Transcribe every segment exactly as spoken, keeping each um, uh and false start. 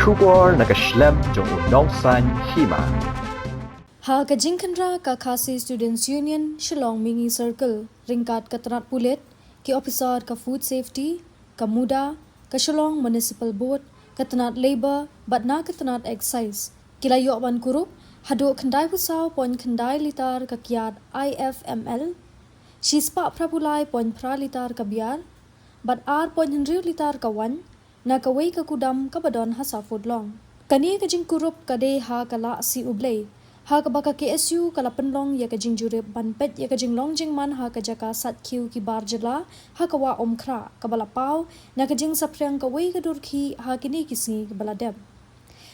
Khubor na ka shlem jong u nongsaiñ hima. Ha ka jingkhynra ka Khasi Students Union Shillong Mihngi Circle ryngkat ka tnat pulit, ki ophisar ka Food Safety, ka MUDA, ka Shillong Municipal Board, ka tnat Labour bad na ka tnat Excise, ki la ïoh ban kurup haduh khyndai phew saw point khyndai litar ka kiad I F M L, shispah phra phew lai point phra litar ka biar bad ar point hynriew litar ka wain na kawei ka kudam kaba don ha Sahfudlong. Kane ka jingkurup ka dei ha ka Lah Sih U Blei, ha kaba ka K S U ka la pynlong ïa ka jingjurip ban peit ïa ka jinglong jingman ha ka jaka sait khiew ki bar jylla ha ka Wah Umkhrah, kaba la paw na ka jingsaphriang kawei ka dur khih ha kine ki sngi kiba la dep.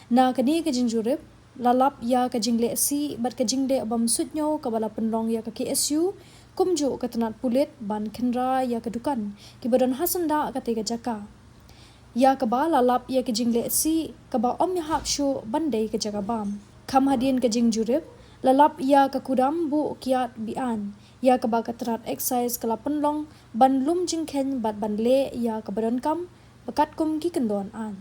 Na kane ka jingjurip la lap ïa ka jingleh sih bad ka jingleh bym suidñiew kaba la pynlong ïa ka K S U kumjuh ka tnat pulit ban khynra ïa ka dukan kiba don ha syndah katei ka jaka, ïa kaba la lap ïa ka jingleh sih kaba ym ïahap shuh ban dei ka jaka bam. Kham hadien ka jingjurip la lap ïa ka kudam buh kiad be-aiñ, ïa kaba ka tnat Excise ka la pynlong ban lum jingkheiñ bad ban leh ïa kaba donkam ba katkum ki kyndon aiñ.